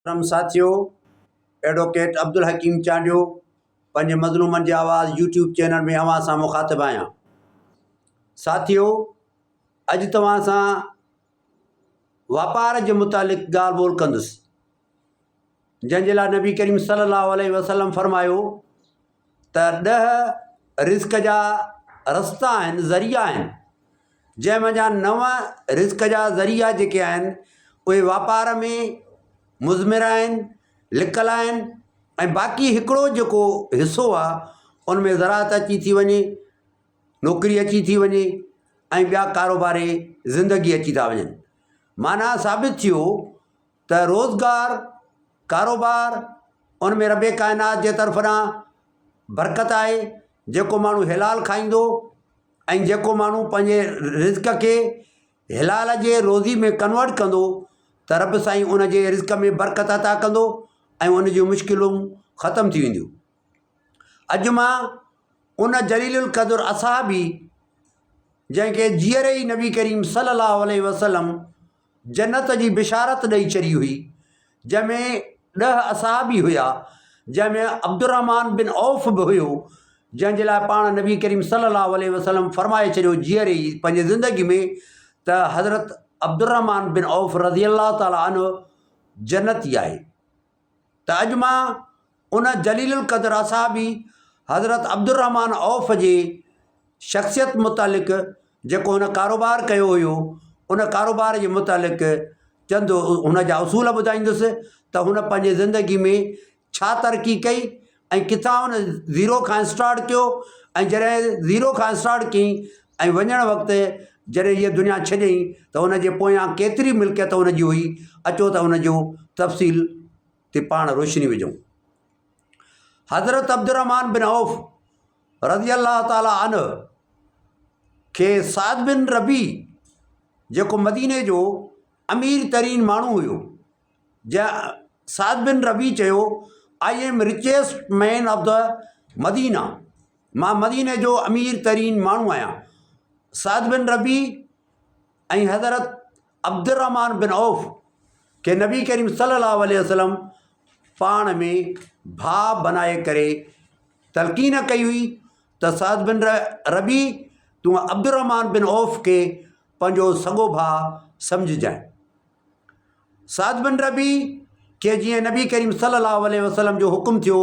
محترم ساٿيو ايڊووڪيٽ عبدالحڪيم چانڊيو پنهنجي مظلومن جي آواز يوٽيوب چينل ۾ اوهان سان مخاطب آهيان. ساٿيو اڄ توهان سان واپار جي متعلق ڳالهه ٻولهه ڪندس جنهن جي لاء نبي ڪريم صلي الله عليه وسلم فرمايو ته ڏهه رزق جا رستا آهن ذريعا آهن جنهن منجهان نو رزق جا ذريعا جيڪي آهن اهي واپار ۾ مضمر آهن لڪل آهن ۽ باقي هڪڙو جيڪو حصو آهي ان ۾ زراعت اچي ٿي وڃي نوڪري اچي ٿي وڃي ۽ ٻيا ڪاروباري زندگي اچي ٿا وڃن معنيٰ ثابت ٿيو ته روزگار، ڪاروبار، ان ۾ رب ڪائنات جي طرف ڏانهن برڪت آهي، جيڪو ماڻهو حلال کائيندو ۽ جيڪو ماڻهو پنهنجي رزق کي حلال جي روزي ۾ ڪنورٽ ڪندو ته رب سائين ان جي رزق ۾ برڪت عطا ڪندو ۽ ان جون مشڪلون ختم ٿي وينديون. اڄ مان ان جليل القدر اصحابي جنهن کي جيئري ئي نبي ڪريم صلي الله عليه وسلم جنت جي بشارت ڏئي ڇڏي هئي، جنهن ۾ ڏهه اصحابي هيا، جنهن ۾ عبدالرحمان بن عوف به هيو، جنهن جي لاء پاڻ نبي ڪريم صلي الله عليه وسلم فرمائي ڇڏيو جيئري ئي پنهنجي زندگي ۾ ته حضرت عبدالرحمان بن عوف رضي الله تعالٰي عنه جنتي آهي. ته اڄ مان ان جليل القدر اصحابي حضرت عبدالرحمان عوف جي شخصيت متعلق جيڪو هن ڪاروبار ڪيو هيو ان ڪاروبار جي متعلق چند هن جا اصول ٻڌائيندس ته هن پنهنجي زندگي ۾ ڇا ترقي ڪئي ۽ ڪٿان هن زيرو کان اسٽارٽ ڪيو ۽ جڏهن زيرو کان اسٽارٽ ڪيائين ۽ وڃڻ وقت جڏهن هيء دنيا ڇڏيائين ته ان جي پويان ڪيتري ملڪيت ان جي هئي اچو ته ان جو تفصيل تي پاڻ روشني وجهون. حضرت عبدالرحمان بن عوف رضي الله تعالٰي عنه کي سعد بن ربيع جيڪو مديني جو امير ترين ماڻهو هيو جنهن سعد بن ربيع چيو I am richest man of the Medina مان مديني جو امير ترين ماڻهو آهيان سعد بن ربيع ۽ حضرت عبدالرحمان بن عوف کي نبي ڪريم صلي الله عليه وسلم پاڻ ۾ ڀاء بنائي ڪري تلقين ڪئي هئي ته سعد بن ربيع تون عبدالرحمان بن عوف کي پنهنجو سڳو ڀاء سمجهجانء. سعد بن ربيع کي جيئن نبي ڪريم صلي الله عليه وسلم جو حڪم ٿيو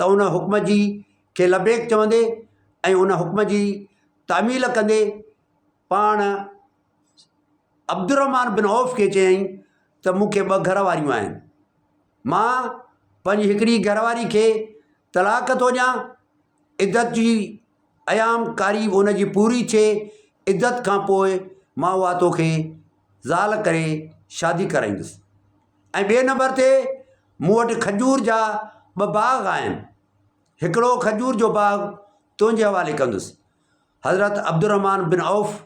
ته ان حڪم جي کي لبيڪ چوندي ۽ ان حڪم جي تعميل ڪندي پاڻ عبدالرحمان بن عوف کي چيائين ته مون کي ٻه گهر واريون آهن. مان پنهنجي هڪڙي گهر واري کي طلاق ٿو ڏيان، عدت جي ايام ڪاري ان جي پوري ٿئي، عدت کان پوء مان اها توکي زال ڪري شادي ڪرائيندس ۽ ٻئي نمبر تي مون وٽ کجور جا ٻه باغ آهن، هڪڙو کجور جو باغ تنهنجي حوالي ڪندس. حضرت عبدالرحمان بن عوف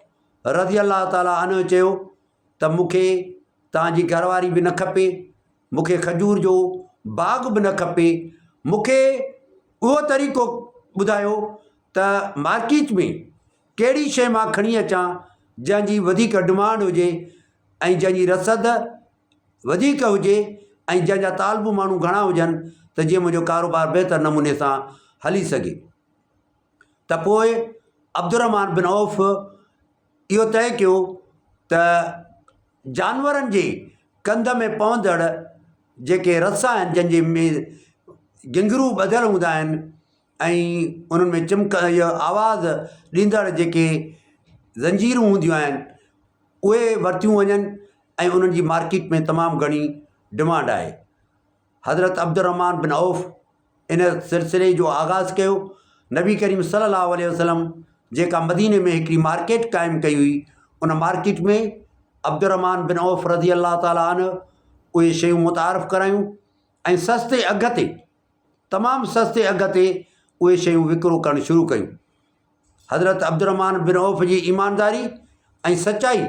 رضي الله تعالٰي عنه چيو ته مون کي توهان جي گهر واري به نه کپي، مون کي کجور جو باغ به نه کپي، مون کي اهو طريقو ٻڌايو ته مارڪيٽ ۾ ڪهڙي شيء مان کڻي اچان جنهن جي وڌيڪ ڊمانڊ هجي ۽ جنهن جي رسد وڌيڪ هجي ۽ جنهن جا طالبو ماڻهو گهڻا هجن ته جيئن منهنجو ڪاروبار بهتر نموني سان هلي سگهي. ته پوء عبدالرحمان بن عوف اهو طئي ڪيو ته جانورن جي ڪنڌ ۾ پوندڙ جيڪي رسا آهن جن جي ۾ گهنگهرو ٻڌل هوندا آهن ۽ انهن ۾ چمڪ اهو آواز ڏيندڙ جيڪي زنجيرون هونديون آهن اهي ورتيون وڃن ۽ انهن جي مارڪيٽ ۾ تمام گهڻي ڊمانڊ آهي. حضرت عبدالرحمان بن عوف ان سلسلي جو آغاز ڪيو. نبي ڪريم صلي الله عليه وسلم جيڪا مديني ۾ هڪڙي مارڪيٽ قائم ڪئي هئي ان مارڪيٽ ۾ عبدالرحمان بن عوف رضي الله تعالٰي عنه اهي شيون متعارف ڪرايون ۽ سستي اگهه تي تمام سستي اگهه تي اهي شيون وڪرو ڪرڻ شروع ڪيون. حضرت عبدالرحمان بن عوف جي ايمانداري ۽ سچائي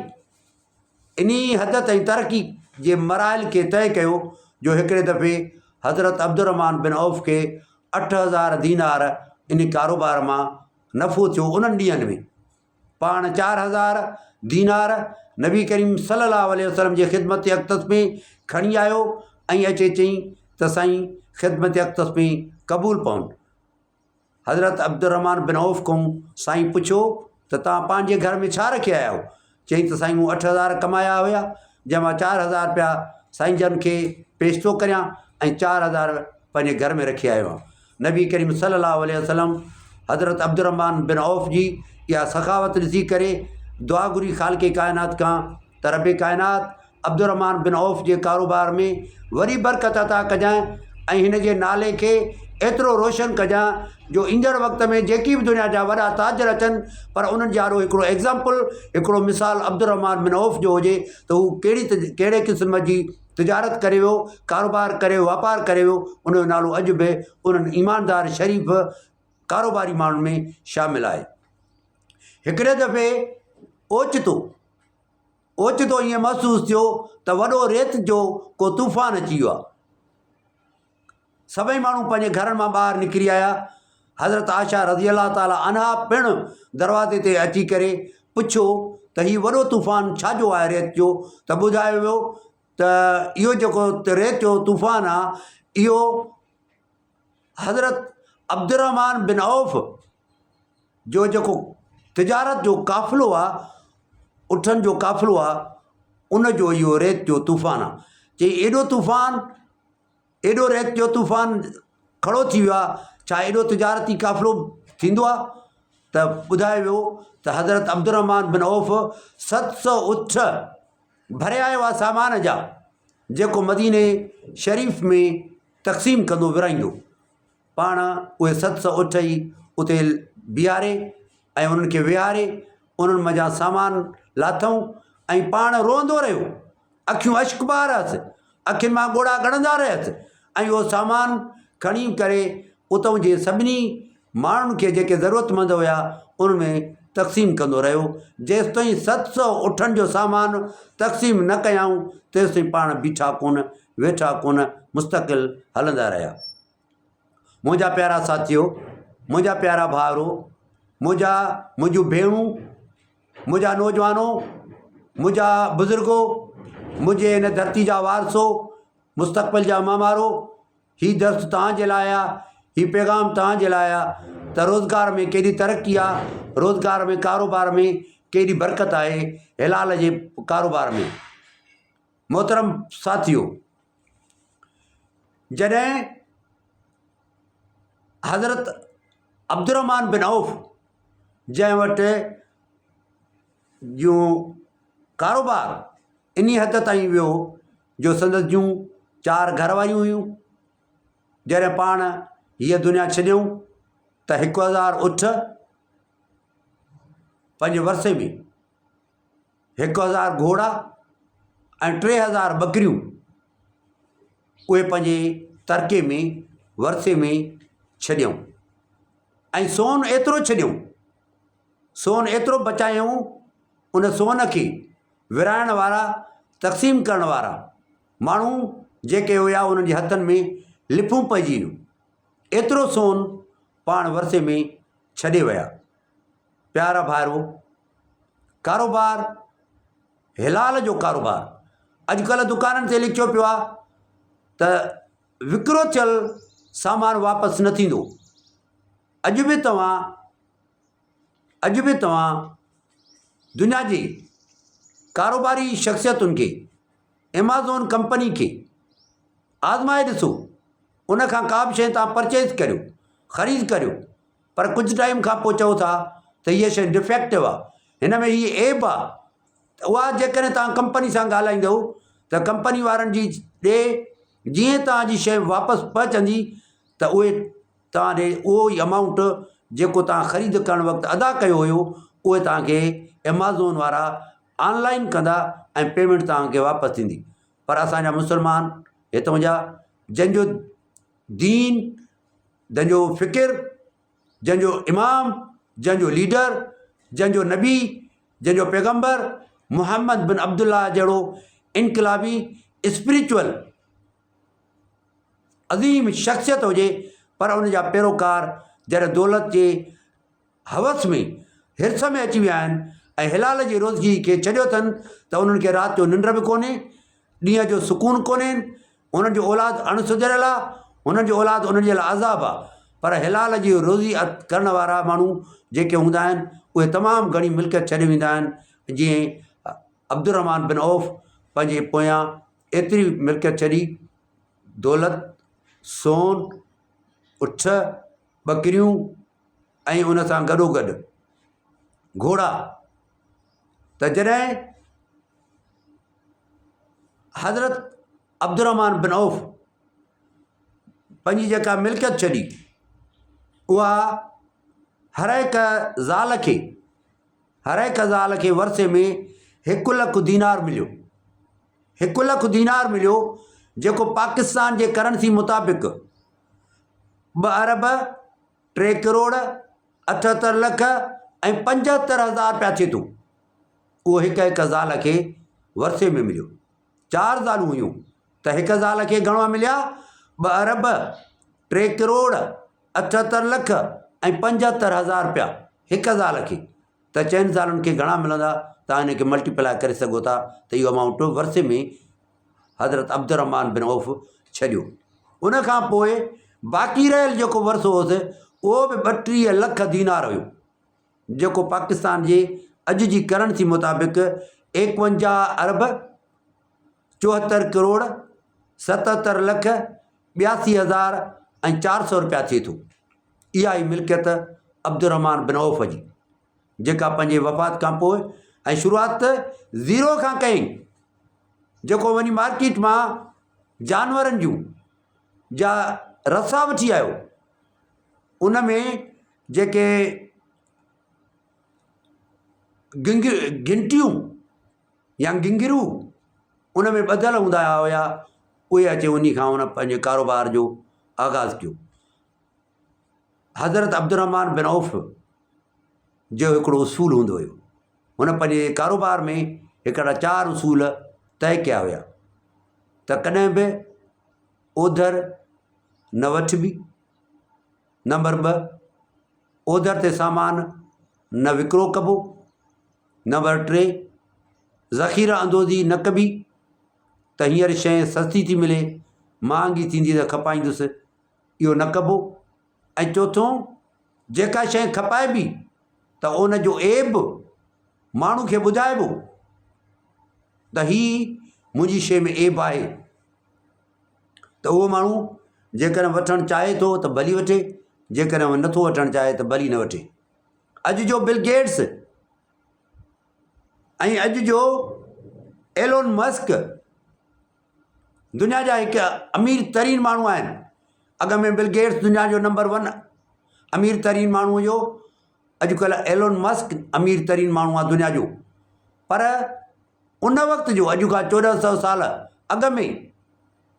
انهيء حد تائين ترقي جي مراحل کي طئي ڪيو جو هڪڙي دفعي حضرت عبدالرحمان بن عوف کي 8000 دينار انهي ڪاروبار مان نفعو ٿيو انهن ڏينهن ۾ پاڻ 4000 دينار نبي ڪريم صلي الله عليه وسلم جي خدمت اقدس ۾ کڻي آيو. ۽ اچي چئين ته سائين خدمت اقدس ۾ قبول پون. حضرت عبدالرحمان بن عوف کان سائين پڇيو ته توهان پنهنجي گهر ۾ ڇا رکي آيا آهيو؟ چيائين ته سائين مون 8000 ڪمايا هيا جنهن مان 4000 رپيا سائين جن کي پيش ٿو ڪريان ۽ 4000 پنهنجي گهر ۾ رکي آيو آهيان. نبي ڪريم صلي الله عليه وسلم حضرت عبدالرحمان بن عوف جي اها سخاوت ڏسي ڪري دعا گهري خالق ڪائنات کان ته رب ڪائنات عبدالرحمان بن عوف جي ڪاروبار ۾ وري برڪت عطا ڪجانء ۽ هن جي نالي کي ايترو روشن ڪجانء جو ايندڙ وقت ۾ جيڪي به دنيا جا وڏا تاجر اچن پر انهن جي آڏو هڪڙو ايگزامپل هڪڙو مثال عبدالرحمان بن عوف جو هجي ته هو ڪهڙي ڪهڙي قسم جي تجارت ڪري ويو ڪاروبار ڪري ويو واپار ڪري ويو ان جو نالو اڄ به انهن ايماندار شريف ڪاروباري ماڻهن ۾ شامل آهي. هڪڙي دفعي اوچتو اوچتو ائين محسوس ٿيو ته وڏو ريت جو ڪو طوفان اچي ويو آهي. سڀئي ماڻهو پنهنجي گهرن مان ٻاهر نڪري آيا. حضرت عائشه رضي الله تعالٰي عنها پڻ دروازي تي اچي ڪري پڇيو ته هي وڏو طوفان ڇا جو آهي ريت جو؟ ته ٻڌايو ويو ته اهو جيڪو ريت جو طوفان آهي اهو حضرت عبدالرحمان بن عوف جو جيڪو تجارت جو قافلو آ، اٺن جو قافلو آ، ان جو اهو ريت جو طوفان آ. چئي ايڏو طوفان، ايڏو ريت جو طوفان کڙو ٿي ويو آ، ڇا ايڏو تجارتي قافلو ٿيندو آ؟ ته ٻڌايو ويو ته حضرت عبدالرحمان بن عوف 700 اٺ ڀري آيو آ سامان جا، جيڪو مديني شريف ۾ تقسيم ڪندو ورهائيندو. پاڻ اهي 700 اٺ ئي اتي بيهاري ۽ انهن کي ويهاري انهن منجهان سامان لاٿئون ۽ پاڻ روئندو رهيو. اکيون اشڪبار هئس، اکين مان ڳوڙها ڳڙندا رهيس ۽ اهو سامان کڻي ڪري اتئون جي سڀني ماڻهن کي جيڪي ضرورتمند هيا انهن ۾ تقسيم ڪندو رهيو. جيستائين 700 اٺن جو سامان تقسيم نه ڪيائون تيستائين پاڻ بيٺا ڪونه، ويٺا ڪونه، مستقل هلندا رهيا. منهنجا پيارا ساٿيو، منهنجا پيارا ڀائرو، منهنجا منهنجون ڀيڻون، منهنجا نوجوانو، منهنجا بزرگو، منهنجي هن ڌرتي جا وارثو، مستقبل جا معمارو، هي درس توهان جي لاء آ، هي پيغام توهان جي لاء آ ته روزگار ۾ ڪيڏي ترقي آ، روزگار ۾ ڪاروبار ۾ ڪيڏي برڪت آهي حلال جي ڪاروبار ۾. محترم ساٿيو! جڏهن حضرت عبدالرحمان بن عوف جنهن وٽ جو ڪاروبار انهي حد تائين ويو جو سندس جون چار گهر واريون هيون جڏهن پاڻ هيء دنيا ڇڏيائون ته 1008 پنهنجي ورثي ۾ 1000 گهوڙا ۽ 3000 ٻڪريون اهي پنهنجي ترڪي ۾ ورثي ۾ ڇڏيائون ۽ سون ايترو ڇڏيائون سون ايترو بچايائون ان سون کي ورهائڻ وارا تقسيم ڪرڻ وارا ماڻهو جيڪي هيا انهن جي هٿن ۾ لڦون پئجي ويون ايترو سون پاڻ ورثي ۾ ڇڏي ويا پيارا ڀائرو ڪاروبار حلال جو ڪاروبار اڄڪلهه دڪانن تي لکيو پيو آهي ته وڪرو ٿيل سامان واپس نه ٿيندو اڄ به توهان اڄ به توهان دنيا جي ڪاروباري شخصيتن کي ايمازون ڪمپني کي آزمائي ڏسو ان کان ڪا به شيء توهان پرچيز ڪريو خريد ڪريو پر ڪجهه ٽائيم کان پوء چئو ٿا ته هيء شيء ڊفيڪٽو آهي هن ۾ هي عيب آهي ته اها جيڪڏهن توهان ڪمپني سان ڳالهائيندؤ ته ڪمپني وارن جي ڏي جيئن توهان جي شيء واپس پهچندي ته اهي توهان ڏي اهو ئي امائونٽ جيڪو توهان خريد ڪرڻ وقت ادا ڪيو هيو اهي توهان کي ايمازون وارا آنلائن ڪندا ۽ پيمينٽ توهان کي واپس ٿيندي پر اسانجا مسلمان هتان جا جن جو دين جنهن جو فڪر، جنهن جو امام، جنهن جو ليڊر، جنهن جو نبي، جنهن جو پيغمبر محمد بن عبدالله جهڙو انقلابي اسپريچوئل عظيم شخصيت هجي پر ان جا پيروڪار جڏهن دولت جي هوس ۾ حرص ۾ اچي ويا آهن ۽ حلال جي روزگي کي ڇڏيو اٿن ته انهن کي رات جو ننڊ به ڪونهي ڏينهن جو سڪون ڪونهي. انهن جو اولاد اڻ سڌريل آ، انهن جو اولاد انهن جي لاء عذاب آ، پر حلال جي روزي ڪرڻ وارا ماڻهو جيڪي هوندا آهن اهي تمام گهڻي ملڪيت ڇڏي ويندا آهن جيئن عبدالرحمان بن عوف پنهنجي پويان ايتري ملڪيت ڇڏي دولت، سون، اٺ، ٻڪريون ۽ ان سان گڏوگڏ گهوڙا ته جڏهن حضرت عبدالرحمان بن عوف پنهنجي جيڪا ملڪيت ڇڏي اها هر هڪ زال کي هر هڪ زال کي ورثي ۾ هڪ لک دينار مليو هڪ لک دينار مليو جيڪو پاڪستان جي ڪرنسي مطابق ٻه ارب ٽي ڪروڙ 78 لک ۽ 75 هزار رپيا ٿئي ٿو اهو هڪ هڪ زال کي ورثي ۾ مليو. چار زالون هيون ته هڪ زال کي گهڻا مليا؟ ٻه ارب ٽي ڪروڙ 78 لک ۽ 75 هزار رپيا هڪ زال کي ته چئن زالن کي گهڻا ملندا؟ توهان ان کي ملٽيپلائي ڪري سگهو ٿا ته اهو امائونٽ ورثي ۾ حضرت عبدالرحمان بن عوف ڇڏيو. ان کان پوء باقي رهيل جيڪو ورثو هوس اهو به 32 لک دينار هيو. جيڪو پاڪستان جي اڄ جي ڪرنسي مطابق 51 ارب 74 ڪروڙ 77 لک 82 هزار ۽ 400 رپيا ٿئي ٿو. اها هئي ملڪيت عبدالرحمان بن عوف جي جيڪا پنهنجي وفات کان پوء ۽ شروعات زيرو کان ڪيائين جيڪو وڃي مارڪيٽ مان جانورن جون جا رسا وٺي آيو ان ۾ جيڪي گنگ گهنٽيون يا گنگرو ان ۾ ٻڌل هوندا هيا اهي اچي انهي کان ان پنهنجي ڪاروبار جو آغاز ڪيو. حضرت عبدالرحمان بن عوف جو هڪڙو اصول هوندو هيو هن پنهنجي ڪاروبار ۾ هڪڙا چار اصول طئي ڪيا هيا ته ڪڏهن به اوڌر نه وٺبي، نمبر ٻه اوڌر تي سامان نه وڪرو ڪبو، نمبر ٽي ذخيره اندوزي نه ڪبي ته هينئر شيء سستي ٿي ملي مهانگي ٿيندي ته کپائيندس اهو نه ڪبو ۽ چوٿون جيڪا شيء کپائبي ته ان جو عيب ماڻهو کي ٻڌائبو ته هي منهنجي شيء ۾ عيب آهي. ته اهو ماڻهو جيڪڏهن وٺڻ چاهي ٿو ته ڀلي وٺي جيڪڏهن نٿو وٺڻ چاهي ته ڀلي نه وٺي. اڄ جو بل گيٽس ۽ اڄ جو ايلون مسڪ دنيا جا هڪ امير ترين ماڻهو آهن. اڳ ۾ بل گيٽس دنيا جو نمبر ون امير ترين ماڻهو هيو اڄڪلهه ايلون مسڪ امير ترين ماڻهو آهي دنيا جو پر ان وقت جو اڄ کان 1400 سال اڳ ۾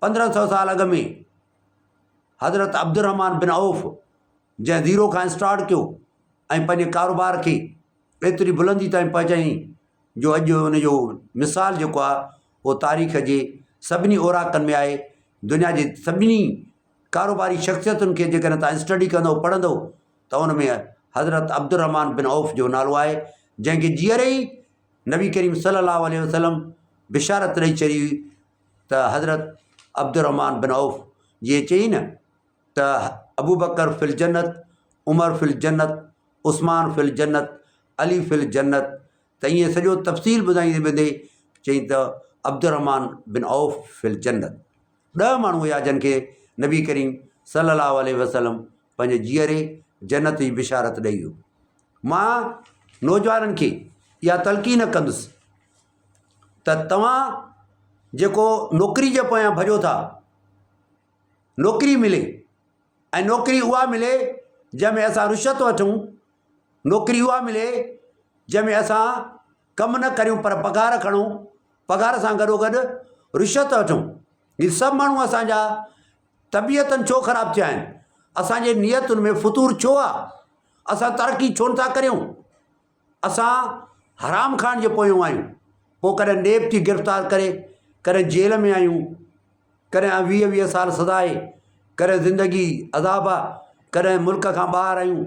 1500 سال اڳ ۾ حضرت عبدالرحمان بن عوف جنهن زيرو کان اسٽارٽ ڪيو ۽ پنهنجي ڪاروبار کي ايتري بلندي تائين پهچائين جو اڄ ان جو مثال جيڪو آهي اهو تاريخ جي سڀني اوراقن ۾ آهي. دنيا جي سڀني ڪاروباري شخصيتن کي جيڪڏهن توهان اسٽڊي ڪندو پڙهندو ته ان ۾ حضرت عبدالرحمان بن عوف جو نالو آهي جنهن کي جيئري ئي نبي ڪريم صلي الله عليه وسلم بشارت ڏئي ڇڏي هئي ته حضرت عبدالرحمان بن عوف جيئن چئي نه ته ابوبڪر في الجنت عمر في الجنت عثمان في الجنت علي في الجنت ته ائين سڄو تفصيل ٻڌائيندي ٻڌي چئي ته عبدالرحمان بن عوف في الجنت ڏهه ماڻهو هيا جن کي نبي ڪريم صلي الله عليه وسلم پنهنجي جيئري جنت جي بشارت ڏئي ويو. مان نوجوانن کي اها تلقين ڪندس ته توهان جيڪو نوڪري جي پويان ڀڄو ٿا نوڪري ملي ۽ نوڪري اها ملي جنهن ۾ اسان رشوت وٺون نوڪري اها ملي جنهن ۾ اسان ڪم نه ڪريون پر پگهار کڻون پگهار سان گڏو گڏ رشوت وٺون هي سڀ ماڻهو اسانجا طبيعتن ڇو خراب ٿيا آهن اسانجي نيتن ۾ فتور ڇو آ اسان ترقي ڇو نٿا ڪريون اسان حرام کائڻ جي پويون آهيون پوء ڪڏهن نيب ٿي گرفتار ڪري ڪڏهن جيل ۾ آهيون ڪڏهن ويهه ويهه سال سزا آهي ڪڏهن زندگي عذاب آ ڪڏهن ملڪ کان ٻاهر آهيون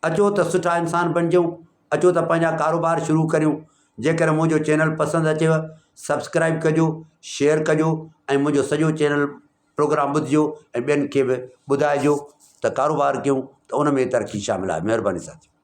اچو ته سٺا انسان بڻجون اچو ته پنهنجا ڪاروبار شروع ڪريون جيڪڏهن منهنجو چينل پسند اچيو سبسڪرائب ڪجو شيئر ڪجو ۽ منهنجو سڄو چينل. پروگرام ٻڌجو ۽ ٻين کي به ٻڌائجو ته ڪاروبار ڪيون ته ان ۾ ترقي شامل آهي. مهرباني ساٿيو.